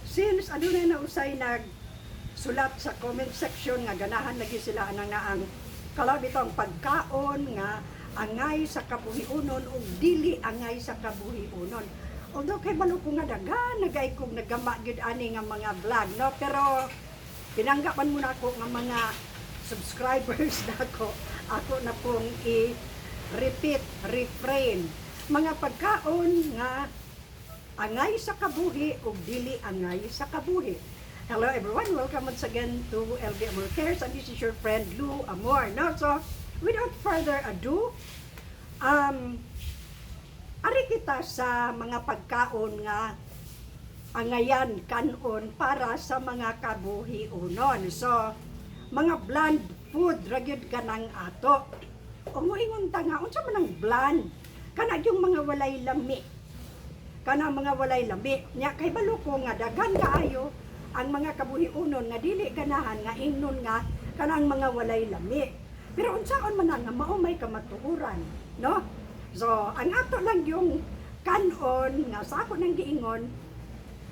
Since adunay na usay nag sulat sa comment section nga ganahan lagi sila anang naang kalab itong pagkaon nga angay sa kabuhiunon ug dili angay sa kabuhiunon. Although kay balo ko nga daghan nagay kog nagama gyud ani nga mga vlog, no, pero pinangga man muna ako nga mga subscribers nako, ako na pong i-repeat, refrain. Mga pagkaon nga angay sa kabuhi ug dili angay sa kabuhi. Hello everyone, welcome once again to LB Amor Cares and this is your friend Lou Amor. No? So, without further ado, ari kita sa mga pagkaon nga angayan kanon para sa mga kabuhiunon. So, mga bland food ra gyud kanang ato. O moingon ta nga unsa man ang bland? Kana yung mga walay lami. Kana mga walay lami. Nya kay balo ko nga daghan kaayo ang mga kabuhiunon nga dili ganahan nga ingnon nga kanang mga walay lami. Pero unsaon man na nga mao may kamatuoran, no? So, ang ato lang yung kanon nga sa ako nang giingon,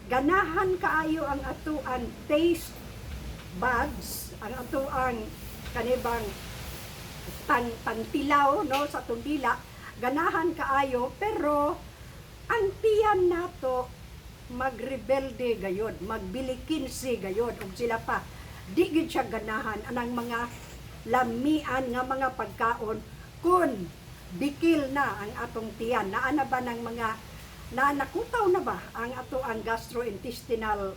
ganahan kaayo ang atoang taste buds, ang atoang kanibang pantilaw, no, sa atong dila, ganahan kaayo, pero ang tiyan nato magrebelde gayod, magbilikinsi gayod ug sila pa di gyud siya ganahan anang mga lamian nga mga pagkaon kun bikil na ang atong tiyan. Naa na ba ng mga na nakutaw na ba ang ato ang gastrointestinal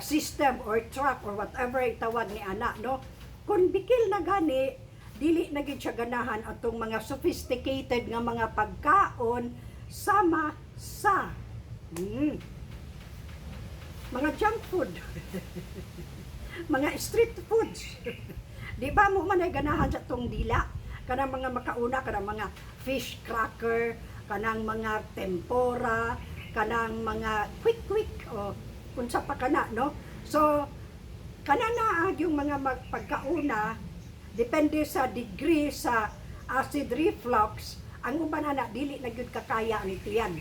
system or tract or whatever itawag ni ana, no? Kung bikil na gani, dili na gid siya ganahan atong mga sophisticated nga mga pagkaon sama sa mga junk food, mga street foods. Di ba mo man ay ganahan sa tong dila? Kanang mga makauna, kanang mga fish cracker, kanang mga tempura, kanang mga quick quick o unsa pa kana, no? So kana na yung mga pagkauna, depende sa degree sa acid reflux. Ang uban ana dili na gyud kakaya ang tiyan.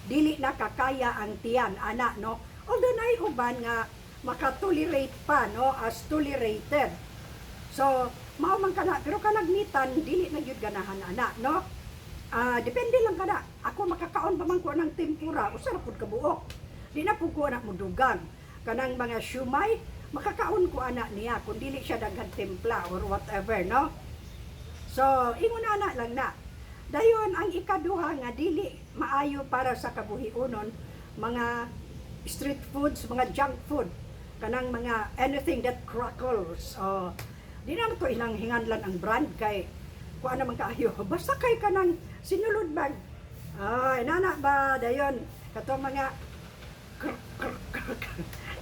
Dili na kakaya ang tiyan ana, no? Although naay uban nga makatolerate pa, no, as tolerated. So mao man kana, pero kalagmitan dili na gyud ganahan ana, no? Ah, depende lang kana. Ako makakaon pa man ko ng tempura, usa ra pud ka buok. Di na pud ko ana mudugang. Kanang mga siomay, makakaon ko ana niya kung dili siya daghan timpla or whatever, no? So, ingon ana lang na. Dayon ang ikaduha nga dili maayo para sa kabuhiunon, mga street foods, mga junk food, kanang mga anything that crackles. Oh, di na to ilang hinganlan ang brand kay kuan naman kaayo. Basta kay kanang sinulod bag. Ay, nana ba dayon katong mga krk, krk, krk.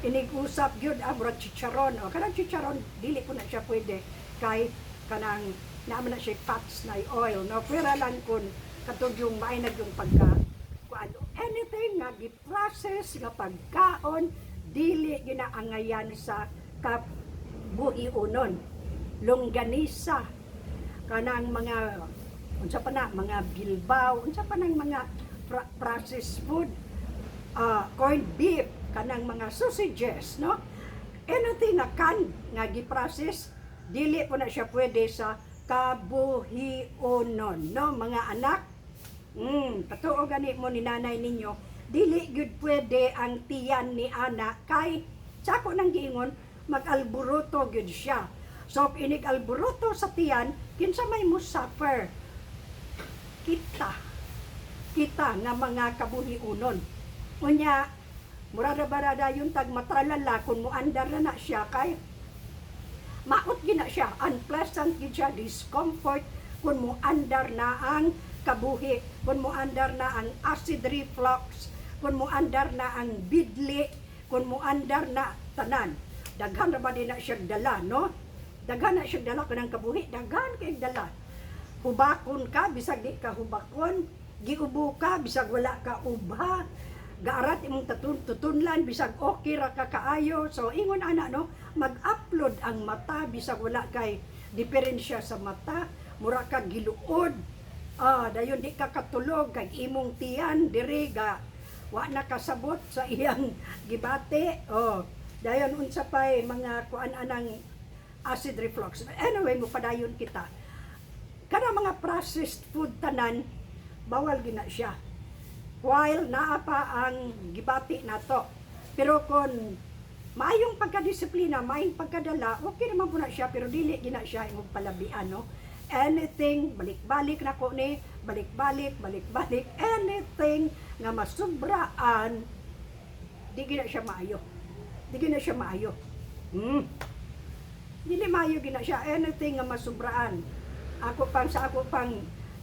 Inig-usap gyud ang murag chicharon. O kanang chicharon dili ko na siya pwede kay kanang naman na siya fats na oil, no? Pwera lang kun katong yung mainag yung pagka kuan, anything nga gi-process nga pagkaon dili ginaangayan sa kabuhiunon. Longganisa, kanang mga unsa pa na, mga Bilbao, unsa pa nang mga processed food, corned beef, kanang mga sausages, no? Anything nga can nga gi-process, dili po na siya pwede sa kabuhionon, no, mga anak? Totoo gani mo ni nanay ninyo, dili gyud pwede ang tiyan ni ana kay sa ako nang giingon, mag-alburuto gyud siya. So inig alburuto sa tiyan, kinsa may mo suffer? Kita. Kita nga mga kabuhiunon. Unya, murada barada yung tag matralala kung muandar na na siya kay maot gina siya, unpleasant gid siya, discomfort kung muandar na ang kabuhi, kung muandar na ang acid reflux, kung muandar na ang bidli, kung muandar na tanan. Daghan ra ba din na siya dala, no? Daghan na siya dala kanang kabuhi, daghan kay dala. Hubakon ka, bisag di ka hubakon, giubo ka, bisag wala ka ubha, gaarat imong tutunlan, bisag okay ra ka kaayo. So, ingon ana, no, mag-upload ang mata, bisag wala kay diferensya sa mata, mura ka giluod. Ah, dayon di ka katulog, kay imong tiyan, diri ga, Wa na kasabot sa iyang gibati. Oh, dayon unsa pay mga kuan anang acid reflux. Anyway, mupadayon kita. Kana mga processed food tanan, bawal gina siya while naa pa ang gibati nato. Pero kung maayong pagkadisiplina, maayong pagkadala, okay naman po na siya, pero dili gina siya imong palabian, no? Anything, balik-balik na ko ni, balik-balik, balik-balik, anything nga masubraan, di gina siya maayo. Di gina siya maayo. Dili maayo gina siya, anything nga masubraan. Ako pang sa ako pang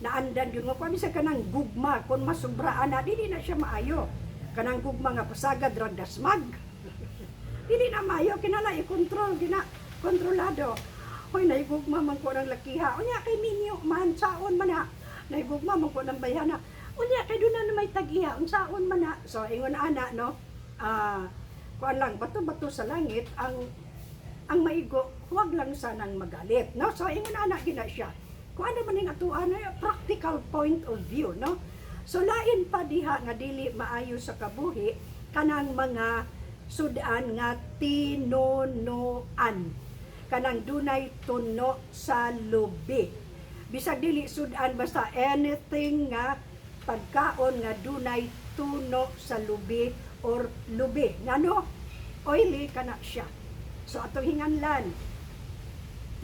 naandan yun nga kung sa kanang gugma kung masubraan na, dili na siya maayo. Kanang gugma nga pasagad ra dasmag. Dili na maayo, kinala i-control gina, kontrolado. Hoy, naigugma man ko ng lakiha. Unya kay minyo man, saon man na. Naigugma man ko ng bayhana. Unya kay doon na may tag-iya, unsaon man na. So ingon ana, no. Ah, kuan lang, bato-bato sa langit ang maigo, huwag lang sanang magalit, no? So ingon ana gina siya. Kung ano man ning atuan, eh, practical point of view, no? So lain pa diha nga dili maayo sa kabuhi, kanang mga sudan nga tinunuan. Kanang dunay tuno sa lubi. Bisag dili sudan, basta anything nga pagkaon nga dunay tuno sa lubi or lubi. Ngano? Oily kana siya. So atong hinganlan,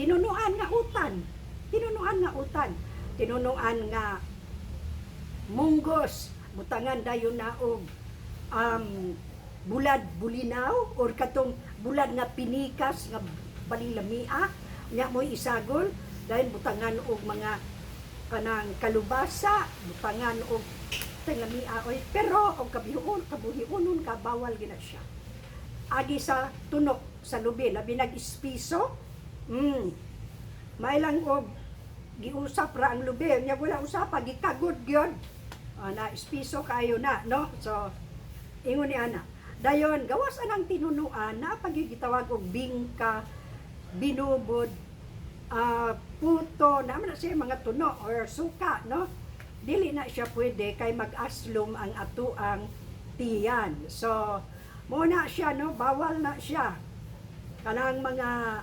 tinunuan nga utan, tinunuan nga utan, tinunuan nga munggos, butangan dayon na og bulad bulinaw or katong bulad nga pinikas nga baling lamia nya mo'y isagol dahil butangan og mga kanang kalubasa, butangan og lamia oy, pero og kabihuon kabuhiunon ka, bawal gina siya agi sa tunok sa lubi, labi nag-ispiso. Mailang og giusap ra ang lubi nya, wala usapa, gikagod gyud. Ah, na ispiso kayo na, no? So ingon ni ana, dayon gawas anang tinunuan na pagigitawag og bingka, binubod, puto na man na siya mga tuno or suka, no? Dili na siya pwede kay mag-aslom ang atuang tiyan. So mo na siya, no? Bawal na siya kanang mga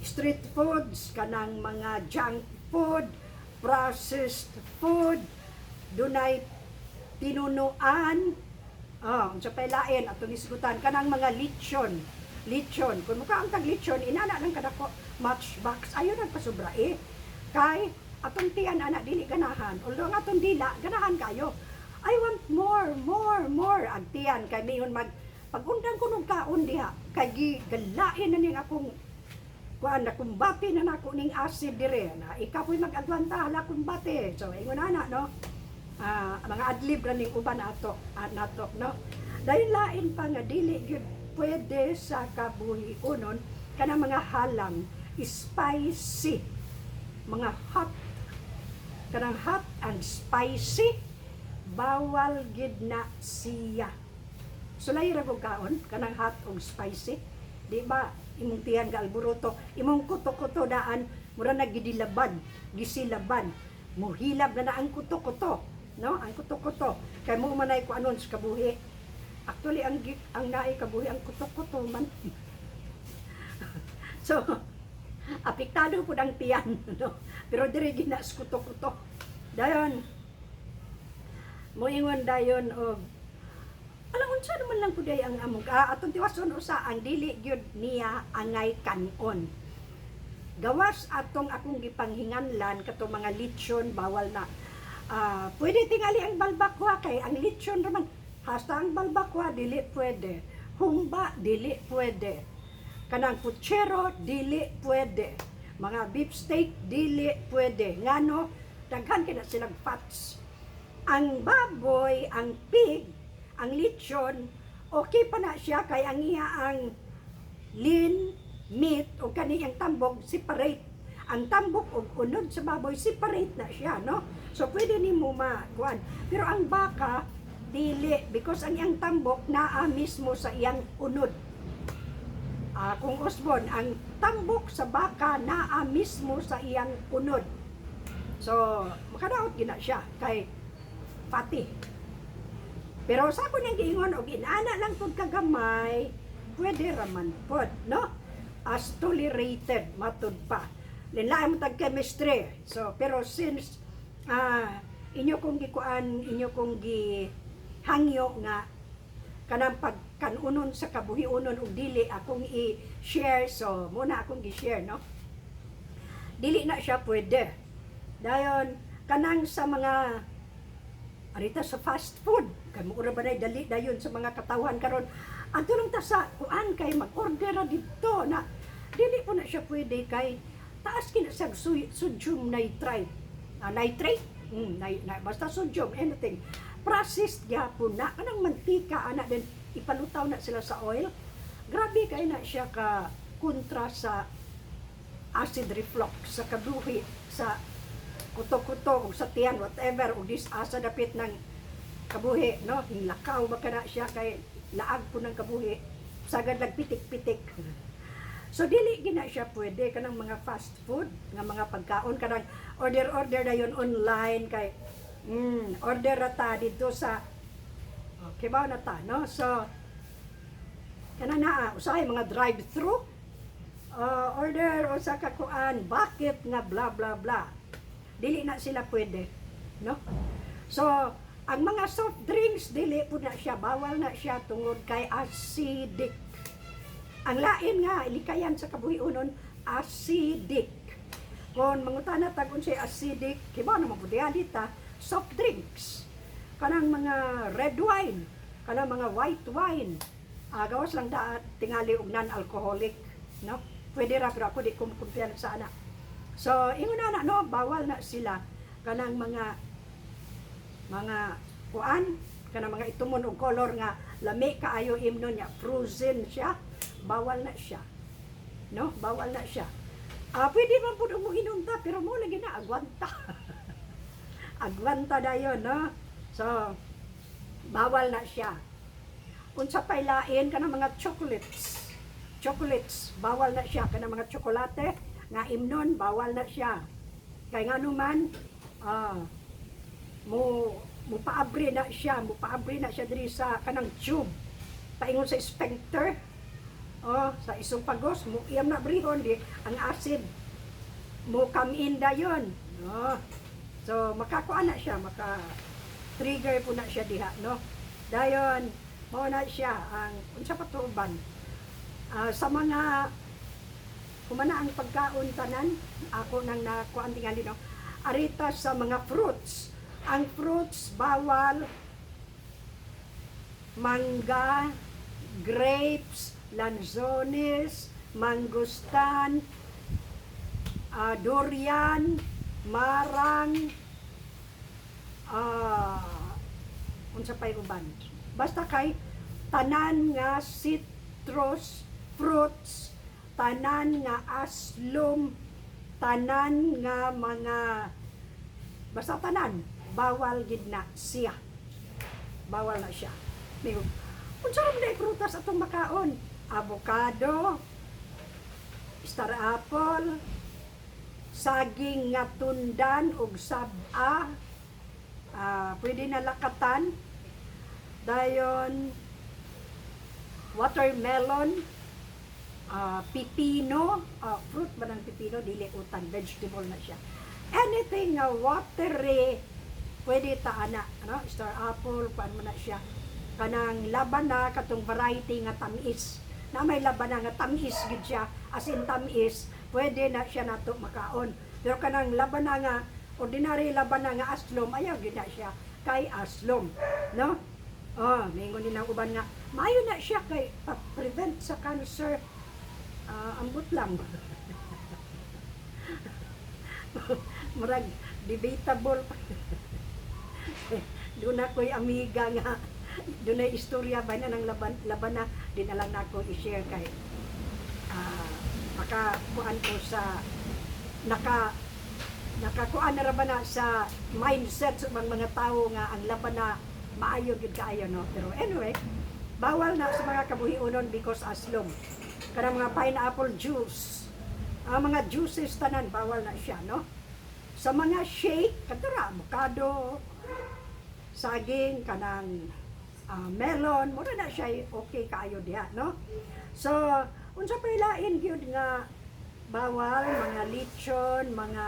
street foods, kanang mga junk food, processed food, dunay tinunuan. Oh, unsa pay lain atong isgutan? Kanang mga lechon. Lechon. Kung mukha ang tag lechon, inana lang kadako matchbox. Ayo nagpasubra eh. Kay atong tiyan ana dili ganahan. Although ang atong dila ganahan kayo. I want more, more, more. Ang tiyan kay mayon mag pagundang ko nung kaon diha kay gigalain na ning akong kuan na, kumbate na nako ning acid dire na ikaw po'y mag-agwanta, hala, kumbate. So ingon ana, no? Ah, mga adlib ra ning uban ato, nato, no? Dahil lain pa nga dili gyud pwede sa kabuhi unon, kanang mga halang spicy, mga hot, kanang hot and spicy, bawal gid na siya. Sulay ra kog kaon kanang hot ug spicy. Di ba imong tiyan ga alboroto, imong kuto-kuto daan mura na gidilaban, gisilaban, muhilab na na ang kuto-kuto, no? Ang kuto-kuto kay mo manay ko anon sa kabuhi. Actually ang naay kabuhi ang kuto-kuto man. So apektado pud ang tiyan, no? Pero diri gina sa kuto-kuto. Dayon moingon dayon og alam unsa naman lang kuday ang among atong tiwason usa ang dili gyud niya angay kanon. Gawas atong akong gipanghinganlan katong mga lechon, bawal na. Ah, pwede tingali ang balbakwa kay ang lechon raman, hasta ang balbakwa dili pwede. Humba dili pwede. Kanang puchero dili pwede. Mga beef steak dili pwede. Ngano, daghan kay na silang fats. Ang baboy, ang pig, ang lechon, okay pa na siya kay ang iya ang lean meat o kaniyang tambok separate. Ang tambok og unod sa baboy separate na siya, no? So pwede nimo makuan. Pero ang baka dili because ang iyang tambok naa mismo sa iyang unod. Ah, kung usbon, ang tambok sa baka naa mismo sa iyang unod. So, makadaot gina siya kay fatty. Pero sa ako nang giingon og inana lang pud kagamay, pwede raman pod, no? As tolerated matud pa. Lain mo tag chemistry. So pero since inyo kong gikuan, inyo kong gihangyo nga kanang pagkanunon sa kabuhiunon ug dili akong i-share, so muna akong gi-share, no? Dili na siya pwede. Dayon kanang sa mga arita sa fast food kay mura ba nay dali dayon sa mga katawhan karon, adto lang ta sa kuan kay mag-order ra didto na, dili po na siya pwede kay taas kina sa sodium nitrite, nitrate, basta sodium anything processed gyapon na, kanang mantika ana din ipalutaw na sila sa oil. Grabe kay na siya ka kontra sa acid reflux sa kabuhi, sa kuto-kuto o sa tiyan, whatever, o dis asa dapit ng kabuhi, no? Lakaw ba kana siya kay laag po ng kabuhi, sagad lang pitik-pitik. So dili gina siya pwede kanang mga fast food nga mga pagkaon, kanang order-order na yun online kay order ra ta dito sa, okay ba na ta, no? So kana naa usahay mga drive-thru, order o sa kakuan, bakit nga bla bla bla, dili na sila pwede, no? So ang mga soft drinks, dili po na siya, bawal na siya tungod kay acidic. Ang lain nga likayan sa kabuhiunon, acidic. Kung mangutana tag unsay acidic, kibaw na mo ta, soft drinks, kanang mga red wine, kanang mga white wine, gawas lang da tingali og non-alcoholic, no? Pwede ra, pero ako di ko kumpiyan sa ana. So ingon na, no, bawal na sila kanang mga kuan, kanang mga itumon og color nga lami kaayo imnon niya, frozen siya, bawal na siya, no? Bawal na siya. Pwede man pud mo inunta, pero mo lagi na agwanta, agwanta dayon, no? So bawal na siya. Unsa pay lain? Kanang mga chocolates, chocolates, bawal na siya. Kanang mga tsokolate nga imnon, bawal na siya kay ngano man mo mupaabri na siya, mupaabri na siya diri sa kanang tube paingon sa sphincter, oh, sa esophagus mo iyam na brihon di ang acid mo come in dayon, no? So makakuan na siya, maka trigger po na siya diha, no? Dayon mao na siya ang unsa pa to uban. Sa mga kumana ang pagkaon tanan ako nang nakuan tingali, no? Arita sa mga fruits, ang fruits bawal: mangga, grapes, lanzones, mangosteen, durian, marang, unsa pay uban. Basta kay tanan nga citrus fruits, tanan nga aslom, tanan nga mga, basta tanan, bawal gid na siya. Bawal na siya. May unsa ra man diay prutas atong makaon? Avocado, star apple, saging nga tundan ug sab-a, pwede na lakatan. Dayon watermelon, pipino, fruit ba ng pipino? Dili utan, vegetable na siya. Anything nga watery, pwede ta ana, ano? Star apple, kuan man na siya. Kanang laban na katong variety nga tamis. Na may laban na nga tamis gid siya, as in tamis, pwede na siya nato makaon. Pero kanang laban na nga ordinary laban na nga aslom, ayaw gid na siya kay aslom, no? Oh, mingon ni nang uban nga maayo na siya kay pa-prevent sa cancer. Ambot lang. Murag debatable pa. Doon ako'y amiga nga doon ay istorya ba na ng laban, laban na di na lang nako i-share kay makakuan ko sa nakakuan na ra ba na sa mindset sa mga tao nga ang laban na maayo gid kaayo, no? Pero anyway, bawal na sa mga kabuhiunon because aslom. Kanang mga pineapple juice, ang mga juices tanan, bawal na siya, no? Sa mga shake, kadara avocado, saging, kanang melon, mura na siya okay kaayo diha, no? So, unsa pa lain gyud nga bawal? Mga lechon, mga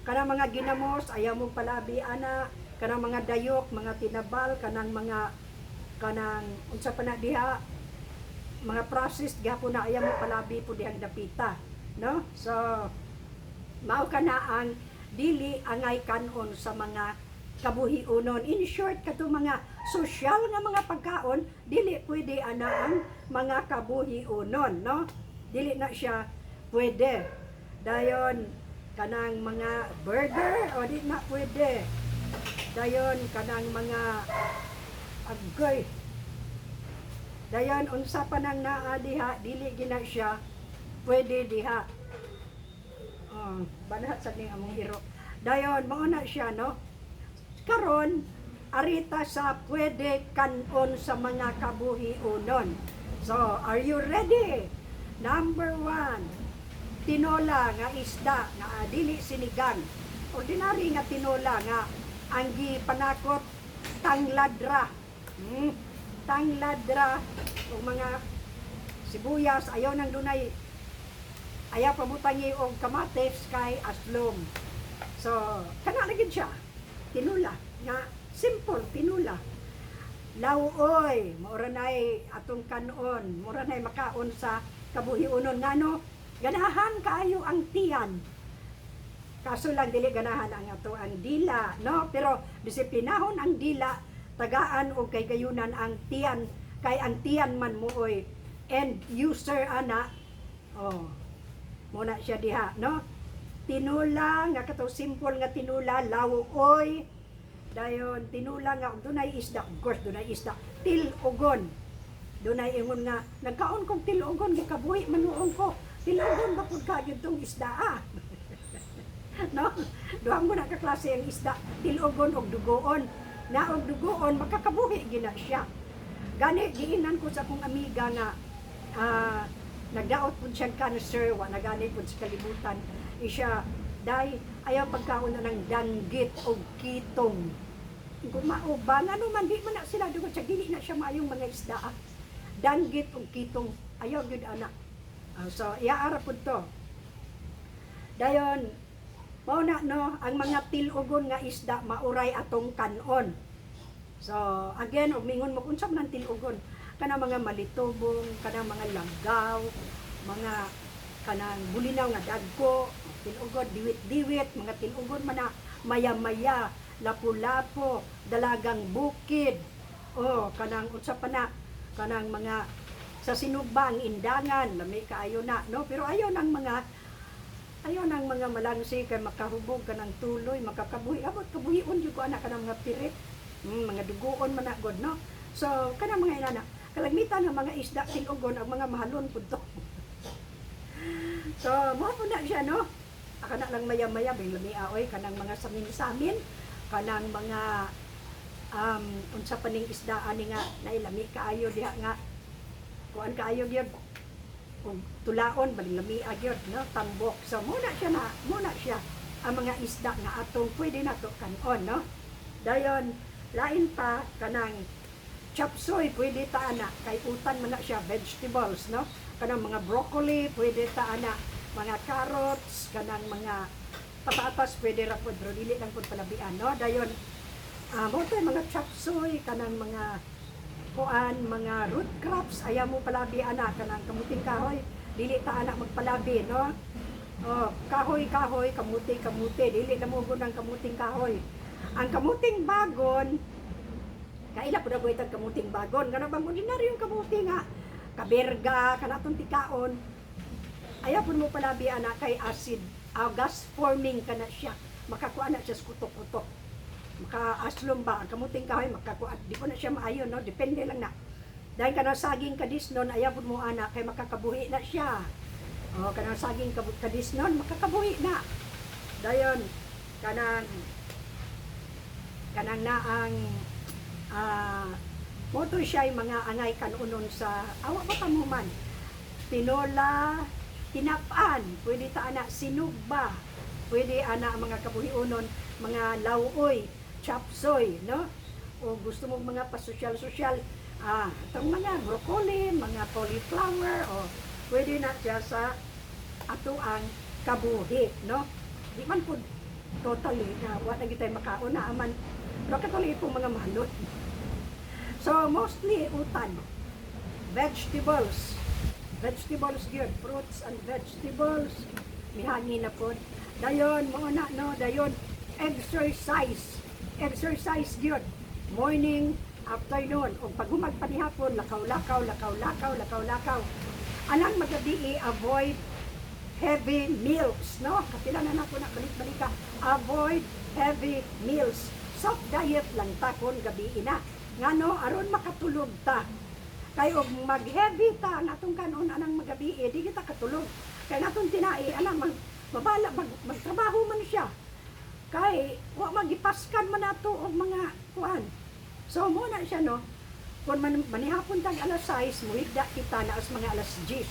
kanang mga ginamos, ayaw mo palabi ana, kanang mga dayok, mga tinabal, kanang mga kanang unsa pa na diha, mga processed gihapon na ayaw mo palabi po dihang dapita, no? So, mao kana ang dili angay kanon sa mga kabuhiunon. In short, kato mga sosyal nga mga pagkaon, dili pwede ana ang mga kabuhiunon, no? Dili na siya pwede. Dayon, kanang mga burger, o di na pwede. Dayon, kanang mga agoy. Dayon, unsa pa nang naa diha, dili gina siya pwede diha. Oh, banhat sa ning among iro. Dayon, mao na siya, no? Karon, arita sa pwede kanon sa mga kabuhiunon. So, are you ready? Number 1, tinola nga isda nga dili sinigang. Ordinary nga tinola nga ang gipanakot tangladra. Tangladra o mga sibuyas, ayaw nang dunay, ayaw pabutangi og kamatis kay aslom. So, kana na gid siya. Tinula nga simple tinula. Lawoy, maura nay atong kanon, mura nay makaon sa kabuhiunon, ngano ganahan kaayo ang tiyan. Kaso lang dili ganahan ang ato ang dila, no? Pero disiplinahon ang dila, tagaan og kay gayunan ang tiyan, kay ang tiyan man mooy end user ana. Oh. Muna siya diha, no? Tinula nga kato simple nga tinula, lawoy. Dayon tinula nga og dunay isda, of course dunay isda, tilugon. Dunay ingon nga nagkaon kog tilugon, gikabuhi man nuong ko. Tilugon ba pud ka gyud tong isda ah? No? Duha mo na ka klase ang isda, tilugon og dugoon. Na og dugoon makakabuhi gina siya. Gani giinan ko sa akong amiga nga nagdaot pud siya cancer, wa na gani pud sa kalibutan. Isya, "Day, ayaw pagkaon na ng danggit og kitong." Gumao ba? Ngano man, di man na sila dugot siya, dili na siya maayong mga isda ah. Danggit og kitong, ayaw gyud ana. So, iaara pud to. Dayon, mao na, no, ang mga tilugon nga isda mauray atong kanon. So, again, og mingon mo unsa man ang tilugon? Kanang mga malitubong, kanang mga langgaw, mga kanang bulinaw nga dagko, tilugon, diwit-diwit, mga tilugon man na maya-maya, lapu-lapo, dalagang bukid, oh, kanang unsa pa na, kanang mga sa sinubang indangan, lami kaayo na, no? Pero ayaw nang mga malangsi kay makahubog ka ng tuloy, makakabuhi. Abot kabuhion jud ko anak kanang mga pirit. Mga dugoon man na god, no? So, kanang mga inana, kalagmitan ng mga isda tilugon ang mga mahalon pud to. So, mo po na siya, no? Aka na lang maya-maya, may lamia, oy, kanang mga samin-samin, kanang mga unsa pa ning isda ani nga nailami kaayo diha nga kuan kaayo gyud ug tulaon baling lamia gyud, no? Tambok. So muna siya na muna siya ang mga isda nga atong pwede nato kanon, no? Dayon, lain pa, kanang chop suey, pwede ta ana kay utan man na siya, vegetables, no? Kanang mga broccoli pwede ta ana, mga carrots, kanang mga patatas pwede ra pud, pero dili lang pud palabian, no? Dayon, mo to mga chop suey, kanang mga kuan, mga root crops, ayaw mo palabi ana, kanang kamuting kahoy, dili ta ana magpalabi, no? Oh, kahoy kahoy, kamuti kamuti, dili na mo ng kamuting kahoy. Ang kamuting bagon, kaila pud ako itag kamuting bagon, kana bang ordinaryong kamuti nga kaberga, kana atong tikaon, ayaw pud mo palabi ana kay acid, gas forming kana siya, makakuha na siya sa kutok-kutok, makaaslom ba ang kamuting kahoy, makakuha, di ko na siya maayo, no? Depende lang na. Dahil kanang saging kadisnon, ayaw pud mo ana kay makakabuhi na siya. Oh, kanang saging kadisnon makakabuhi na. Dayon, kanang kanang naang mo to siya yung mga angay kanunon sa awa ba kamuman. Tinola, tinap-an pwede ta ana, sinugba pwede ana ang mga kabuhiunon, mga lauoy, chopsuey, no? O gusto mo mga pasosyal-sosyal. Itong mga broccoli, mga cauliflower, o pwede na siya sa ato ang kabuhi, no? Di man po totally na wa na gitay makaon na aman, pero katulad itong mga malot. So mostly utan, vegetables, vegetables gyud, fruits and vegetables, mihangin na pod. Dayon mo na, no, dayon exercise. Exercise gyud. Morning, afternoon, ug pag humag panihapon, lakaw-lakaw, lakaw-lakaw, lakaw-lakaw. Anang magabi, avoid heavy meals, no? Kapila na nako na balik-balik ka. Avoid heavy meals. Soft diet lang ta kon gabi ina. Ngano? Aron makatulog ta. Kay og mag-heavy ta ang atong kanon anang magabi, eh, di kita katulog. Kay natong tinai ana mag mabala magtrabaho man siya. Kay wa magipaskan man nato og mga kuan. So mo na siya, no. Kung manihapon tag alas 6, muhigda kita na as mga alas 10.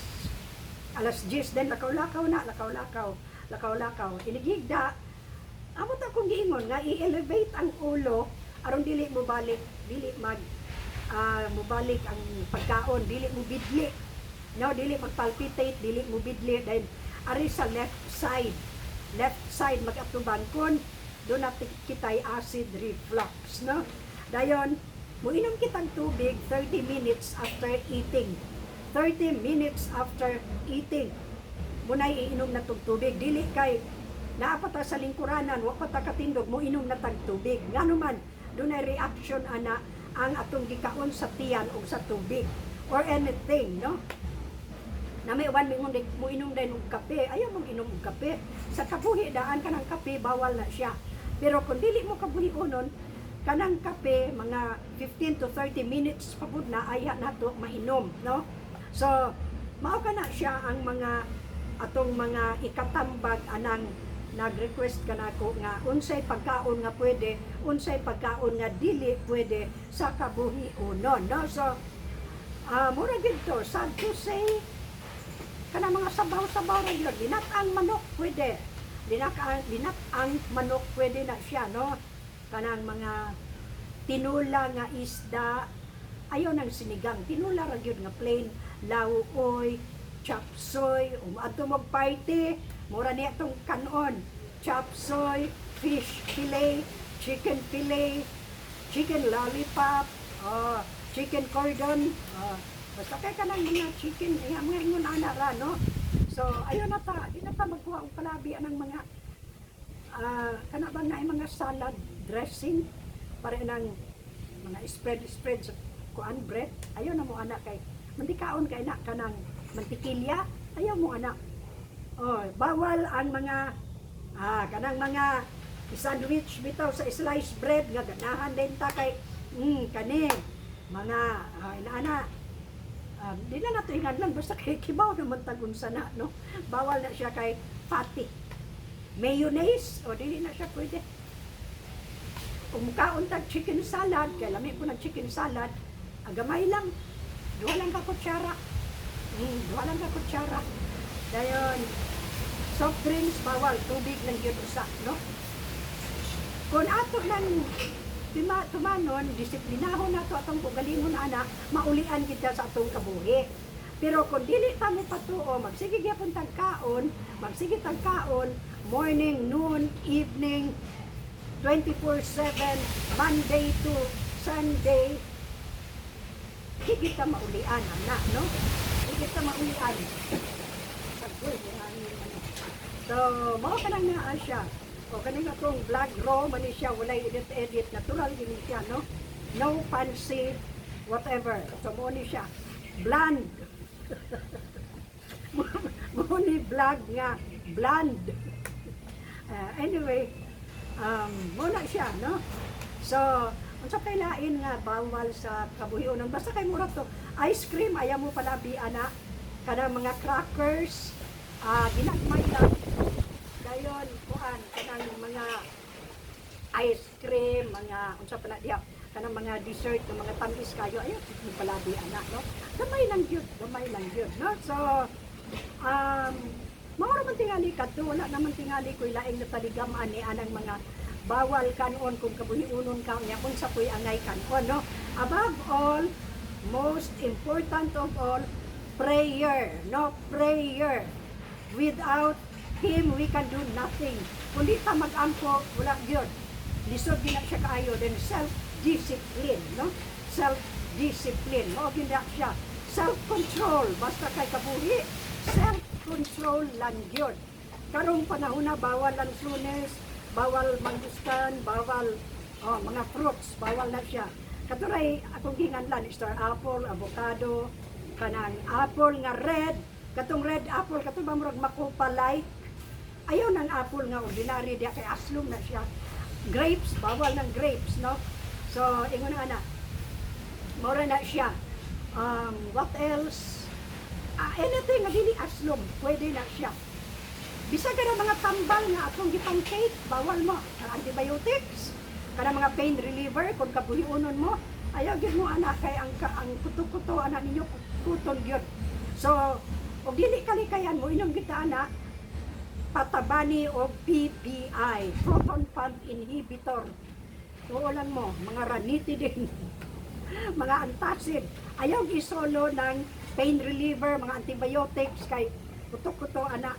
Alas 10, then lakaw-lakaw na, lakaw-lakaw, lakaw-lakaw. Inigigda, amot akong giingon nga i-elevate ang ulo aron dili mo balik, dili mag mobalik ang pagkaon, dili mo bidli. No, dili magpalpitate, dili mo bidli dahil ari sa left side. Left side magatubang kon do na kitay acid reflux, no? Dayon, muinom kitang tubig 30 minutes after eating. 30 minutes after eating. Munay iinom na tug tubig. Dili kay naa pa ta sa lingkuranan, wa pa ta katindog, mo inom na tag tubig. Ngano man, dunay reaction ana ang atong gikaon sa tiyan o sa tubig or anything, no? Na may uban mingon mo inom din og kape, ayaw mong inom og kape. Sa kabuhi daan, kanang kape bawal na siya. Pero kung dili mo kabuhi unon, kanang kape mga 15 to 30 minutes pa pud na aya nato mainom, no? So, mao ka na siya ang mga atong mga ikatambag anang nag-request ka nako nga unsay pagkaon nga pwede, unsay pagkaon nga dili pwede sa kabuhi unon, no? So, mura gyud to, sad to say, kana mga sabaw-sabaw ra gyud. Linat-ang manok pwede. Linat-ang manok pwede na siya, no? Kanang mga tinula nga isda, ayaw ng sinigang. Tinula ra gyud nga plain, lauoy, chop suey, umadto mo party, mura niya itong kanon. Chop suey, fish fillet, chicken fillet, chicken lollipop, oh, chicken cordon, oh, basta kay kanang mga chicken, ay, mga ingon ana ra, no? So, ayaw na ta, di na ta magkuha og palabi anang mga kana bang naay mga salad dressing para nang mga spread spread sa kuan, bread. Ayaw na mo ana kay mantikaon kay na kanang mantikilya, ayaw mo ana. Oh, bawal ang mga kanang mga sandwich bitaw sa sliced bread nga ganahan din ta kay kani mga inaana, di na nato ingan lang, basta kay kibaw naman tag unsa na, no? Bawal na siya kay fatty. Mayonnaise o, dili na siya pwede. Kung mukaon tag chicken salad kay lami po ng chicken salad, gamay lang, duha lang ka kutsara, duha lang ka kutsara. Dayon, soft drinks bawal, tubig lang gyud usa, no? Kung ato lang tumanon, disiplinahon nato atong kaugalingon ana, maulian kita sa atong kabuhi. Pero kung dili ta mo patuo, magsige gyapon tag kaon, magsige tag kaon, morning, noon, evening, 24/7, Monday to Sunday, di kita maulian, ana, no? Di kita maulian. Sagoy, hangin man. So, mao ka lang naa siya. O kaning atong vlog raw man ni siya, walay edit edit, natural gini siya, no? No fancy whatever. So mo ni siya bland. Mo ni vlog nga bland. Anyway, mo na siya, no? So, unsa kay lain nga bawal sa kabuhiunon? Basta kay mura to. Ice cream ayaw mo palabi ana. Kanang mga crackers, ginagmay lang. Dayon, kuan, kanang mga ice cream, mga unsa pa na diha, kanang mga dessert ng mga tamis kayo, ayaw mo palabi ana, no? Gamay lang gyud, gamay lang gyud, no? So, mao ra man tingali kadto, wala naman tingali ko'y laing nataligam ani anang mga bawal kanon kung kabuhiunon ka, unya unsa ko'y angay kanon, no? Above all, Most important of all, prayer, no? Prayer. Without Him, we can do nothing. Kung di ta mag-ampo, wala gyud. Lisod gyud na siya kaayo. Then self-discipline, no? Self-discipline. Mao gyud na siya. Self-control. Basta kay kabuhi, self-control lang gyud. Karong panahon na bawal ang lunes, bawal mangustan, bawal, oh, mga fruits, bawal na siya. Katuray akong ginganlan, star apple, avocado, kanang apple nga red, katong red apple, katong ba murag makopa like. Ayaw ng apple nga ordinary diya kay aslom na siya. Grapes, bawal ng grapes, no? So, ingon na ana, mora na siya. What else? Ah, anything nga dili aslom, pwede na siya. Bisag ka mga tambal nga atong gipang cake, bawal mo. Ang antibiotics, kana mga pain reliever, kung kabuhiunon mo, ayaw gyud mo ana kay ang kuto-kuto ana ninyo kuton gyud. So, og dili kalikayan mo inom gyud ta ana patabani o PPI, proton pump inhibitor. Oo lang mo, mga ranitidine, mga antacid. Ayaw isolo ng pain reliever, mga antibiotics kay kuto-kuto ana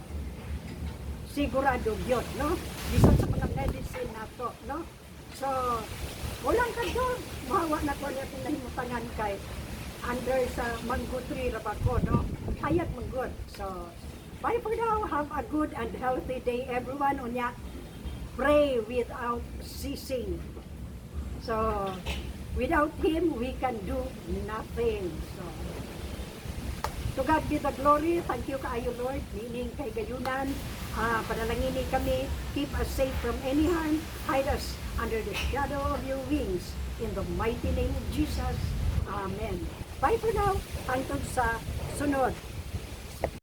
sigurado yun, no? Bisan sa mga medicine nato, no? So, walang kadto, mahawa na ko niya kung nahimutangan kay under sa mango tree ra ba ko, no? Hayat manggod. So, bye for now. Have a good and healthy day, everyone. Unya, pray without ceasing. So, without Him, we can do nothing. So, to God be the glory. Thank you kaayo, Lord. Niining kahigayunan. Panalangini kami. Keep us safe from any harm. Hide us under the shadow of your wings. In the mighty name of Jesus. Amen. Bye for now. Hangtod sa sunod.